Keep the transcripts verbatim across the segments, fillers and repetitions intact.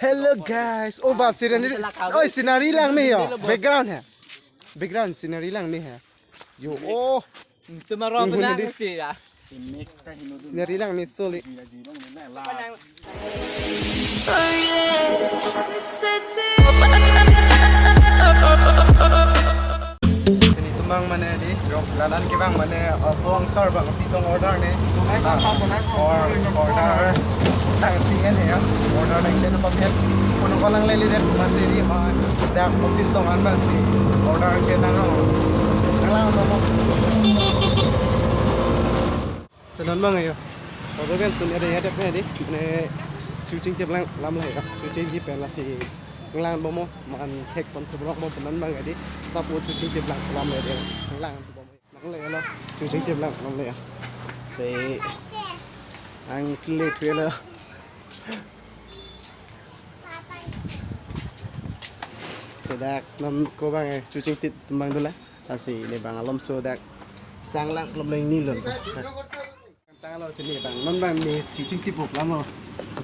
Hello guys, oh ba scenery, oh scenery lang me yo, background hai, background scenery lang me hai, yo oh. Tumarong Menghuni benar di. Mesti ya. Scenery lang me soli. Sini tumbang mane di, rok lanan kevang mane, uh, ongsar bang pitong order ne. Ah, or, order tang chingen ya, order tang chingen paket. Kono kolang lele det masih di ma dak office tong an bang si order ke nang rong. Nang lang no. Senon bang ayo. Odo kan sun ada ya dep ne di. Ne chuching tip lang lam lah ya. Chuching tip pen lasi nanglang bom mo, man hek pon tubrok mo penan bang adi. Sapu chuching tip lang lam le di. Nanglang tu bom mo. Nang le lo. Chuching tip lang lam le ya. Se ang kle thue lo. Sedak nam ko bang eh chuching tip bang dula. Lasi ne bang alom so dak sang lang lom leng ni lon. Tanglo sini bang, non bang ne si chingtip bom lamo.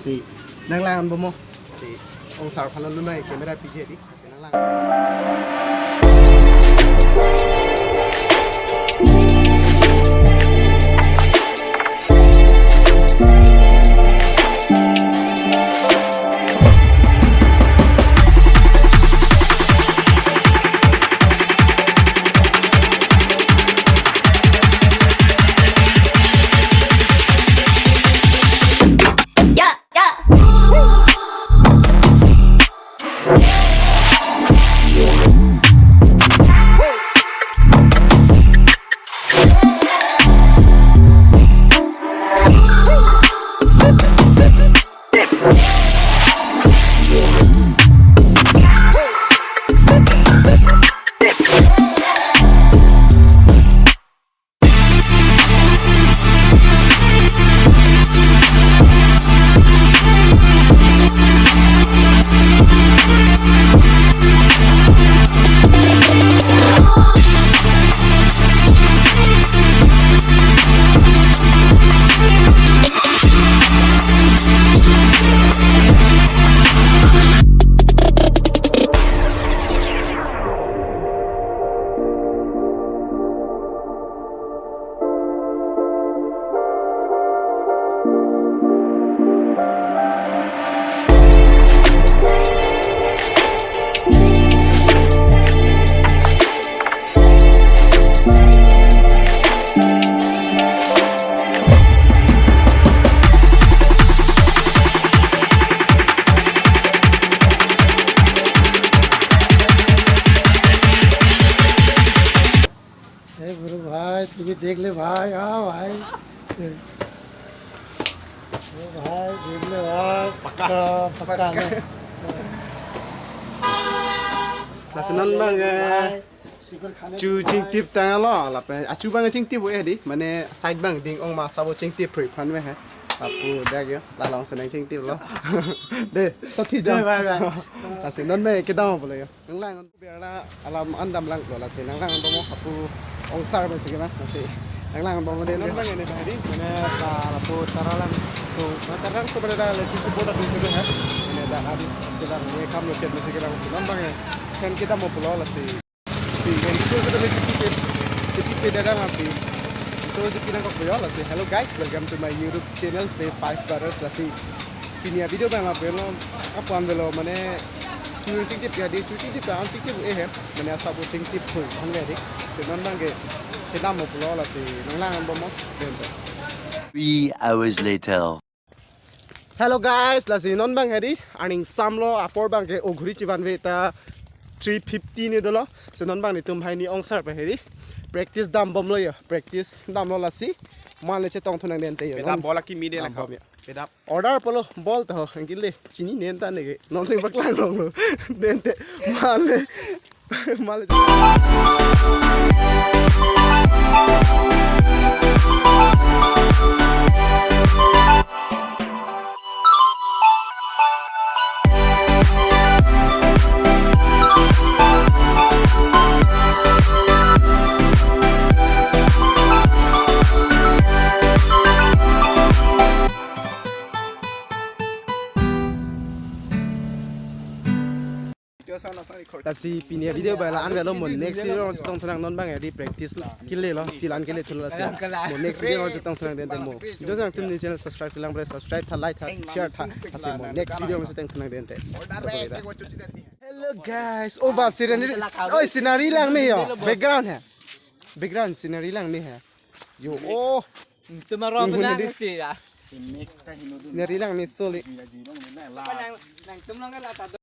Si nanglang bom mo. Si ongsar phalon lo nai camera pije di. Si nanglang. ए गुरु भाई, तू भी देख ले भाई, हाँ भाई। ओ भाई, देख ले भाई, पक्का। पक्का, पक्का है। Lasi non bang, eh, भाई, super खाने chu को chingtip tanglo, lapen achu bang chingtip eh di, mane side bang ding ong ma sabo chingtip phrui phan me hai. Apu dak yo, la long senang chingtip lo. De, so thi jam. Bye, bye. Lasi non me kedam bolo yo. Nanglang berla alam andam lang lo lasi nanglang bom mo apu ongsar bang si kena lasi nanglang bom mo de non bang ini tadi mana ta apu taralang tu taralang tu pada le cuci bola tu sudah ya ini dah adi kita ni kam lo chat masih kita masih non bang ya kan kita mau pulau lasi si yang itu sudah le cuci ke cuci ke dagang lasi itu cuci nang kok yo lasi. Hello guys, welcome to my YouTube channel Play Five Brothers lasi. Pini avideo bang lapen lo apuan velo mane chu chingtip ya di chu chingtip ta ang chingtip eh he mane asap chingtip phui hang ya di. Si non bang ke kedam mo pulo lasi nanglang bom mo. Three hours later. Hello guys, lasi non bang he di aning samlo apor bang ke o ghuri chivan ve ta three fifty ni dolo. Si non bang netum hai ni ongsar pa he di practice dam bom lo yo, practice dam lo lasi man le chetong thunang den te yo. Beda non bola kimi de dam la bom yo. Kedap. Order polo bol to, anke le chini nen ta ne ke non sing paklang long lo. Den te male male. Lasi pini video bai la-an avelo, mo next video along chetong thunang. Non bang edi practice kele lo, field an kele thulo lasi. Mo next video along chetong thunang dente mo. Josang tim ni channel subscribe lang bre, subscribe tha, like tha, share tha. Lasi mo next video along chetong thunang dente. Hello guys, oh ba scenery, oi scenery lang me yo. Background hai. Background scenery lang me hai. Yo oh. Tum arom na ti ya. Scenery lang me soli.